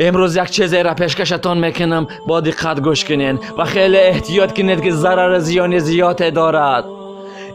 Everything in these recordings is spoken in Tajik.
Имрӯз як чизеро пешкашатон мекунам, бо диққат гӯш кунед ва хеле эҳтиёт кунед, ки зарару зиёни зиёде дорад.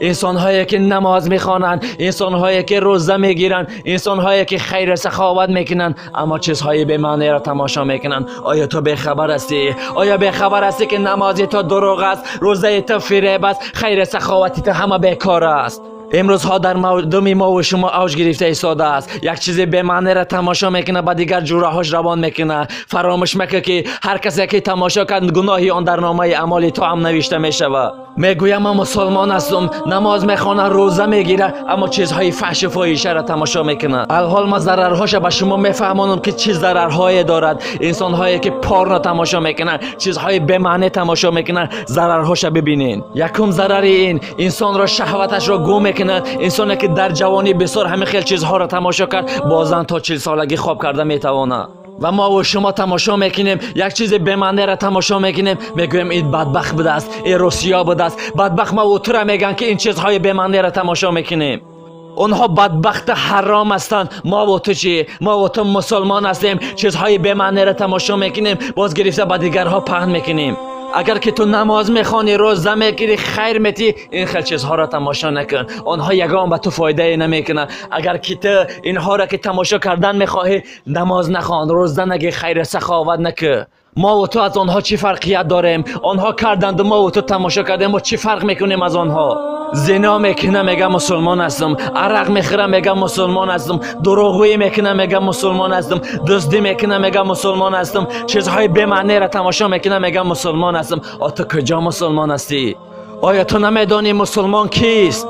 Инсонҳое ки намоз мехонанд, инсонҳое ки рӯза мегиранд, инсонҳое ки хайру саховат мекунанд, аммо чизҳои бемаъниро тамошо мекунанд. Оё ту бехабар ҳастӣ? Оё бехабар ҳастӣ, ки намози ту дурӯғ аст, рӯзаи ту фиреб аст, хайру саховати ту ҳама бекор аст? Имрӯзҳо дар мардуми мо ва шумо авҷ гирифта истодааст. Як чизи бемаъниро тамошо мекунад, ба дигар ҷураҳош равон мекунад. Фаромӯш макун, ки ҳар касе ки тамошо кард, гуноҳи он дар номаи амоли ту ҳам навишта мешавад. Мегӯям ман мусулмон ҳастам, намоз мехонам, рӯза мегирам, аммо чизҳои фаҳшу фоҳишаро тамошо мекунам. Алҳол ман зарарҳоша ба шумо мефаҳмонам, ки чӣ зарарҳое дорад. Инсонҳое ки порно тамошо мекунанд, чизҳои бемаънӣ тамошо мекунанд, зарарҳоша бибинед. Якум зарари ин инсонро шаҳваташро гум мекунад. Инсоне ки дар ҷавонӣ бисёр ҳамин хел чизҳоро тамошо кард, бозан то 40 солагӣ хоб карда метавонад. Ва мо ва шумо тамошо мекунем, як чизи бемаъниро тамошо мекунем, мегӯем ин бадбахт будааст, ин русия будааст. Бадбахт ма ва тура мегӯянд, ки ин чизҳои бемаъниро тамошо мекунем. Онҳо бадбахти ҳаром ҳастанд. Мо ва ту чӣ? Мо ва ту мусулмон ҳастем, чизҳои бемаъниро тамошо мекунем, боз гирифта ба дигарҳо паҳн мекунем. Агар ки ту намоз мехонӣ, рӯза мегирӣ, хайр метӣ, ин хел чизҳоро тамошо накун. Онҳо ягон ба ту фоидае намекунанд. Агар ки ту инҳоро ки тамошо кардан мехоҳӣ, намоз нахон, рӯза нагир, хайру саховат накун. Мо ва ту аз онҳо чӣ фарқият дорем? Онҳо карданд, мо ва ту тамошо кардем, мо чӣ фарқ мекунем аз онҳо? Зино мекунам, мегам мусулмон ҳастам, арақ мехӯрам, мегам мусулмон ҳастам, дурӯғгӯӣ мекунам, мегам мусулмон ҳастам, дуздӣ мекунам, мегам мусулмон ҳастам, чизҳои бемаъниро тамошо мекунам, мегам мусулмон ҳастам. О, ту куҷо мусулмон ҳастӣ? Оё ту намедонӣ мусулмон кист?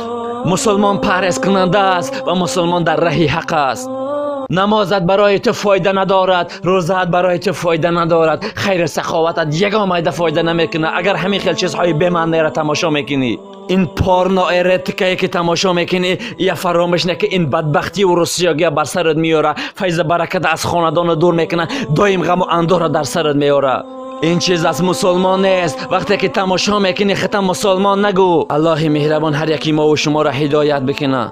Мусулмон парҳезкунанда аст ва мусулмон дар раҳи ҳақ аст. Намозат барои ту фоида надорад, рӯзаат барои ту фоида надорад, хайру саховатат ягон майда фоида намекунад, агар ҳамин хел чизҳои бемаъниро тамошо мекунӣ. Ин порно эретикае ки тамошо мекунӣ, я фаромӯш накун, ин бадбахтиву русиёгия бар сарат меёрад, файзу баракат аз хонадонро дур мекунад, доим ғаму андӯҳро дар сарат меёрад. Ин чиз аз мусулмон нест. Вақте ки тамошо мекунӣ, хита мусулмон нагӯ. Аллоҳи меҳрабон ҳар яки мо ва шуморо ҳидоят бикунад.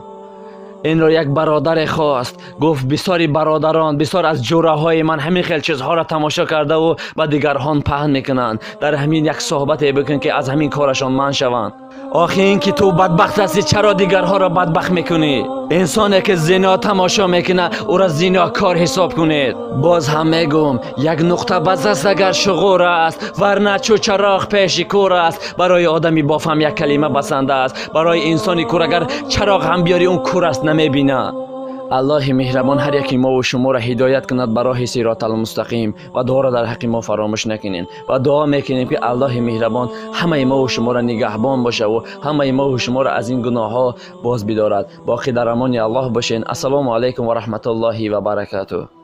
Инро як бародаре хост. Гуфт бисёри бародарон, бисёр аз ҷураҳои ман ҳамин хел чизҳоро тамошо кардаву ба дигарҳон паҳн мекунанд. Дар ҳамин як суҳбате бикун, ки аз ҳамин корашон манъ шаванд. Охи ин ки ту бадбахт ҳастӣ, чаро дигарҳоро бадбахт мекунӣ? Инсоне ки зино тамошо мекунад, ӯро зинокор ҳисоб кунед. Боз ҳам мегӯм, як нуқта бас аст агар шуғур аст, варна чу чароғ пеши кӯр аст. Барои одами бофаҳм як калима басанда аст. Барои инсони кӯр агар чароғ ҳам биёрӣ, он кӯр аст, намебинад. Аллоҳи меҳрабон ҳар яки мо ва шуморо ҳидоят кунад ба роҳи сироталмустақим ва дуоро дар ҳаққи мо фаромӯш накунед. Ва дуо мекунем, ки Аллоҳи меҳрабон ҳамаи мо ва шуморо нигаҳбон боша ва ҳамаи мо ва шуморо аз ин гуноҳҳо боз бидорад. Боқӣ дар амони Аллоҳ бошед. Ассалому алайкум ва раҳматуллоҳи ва баракатуҳ.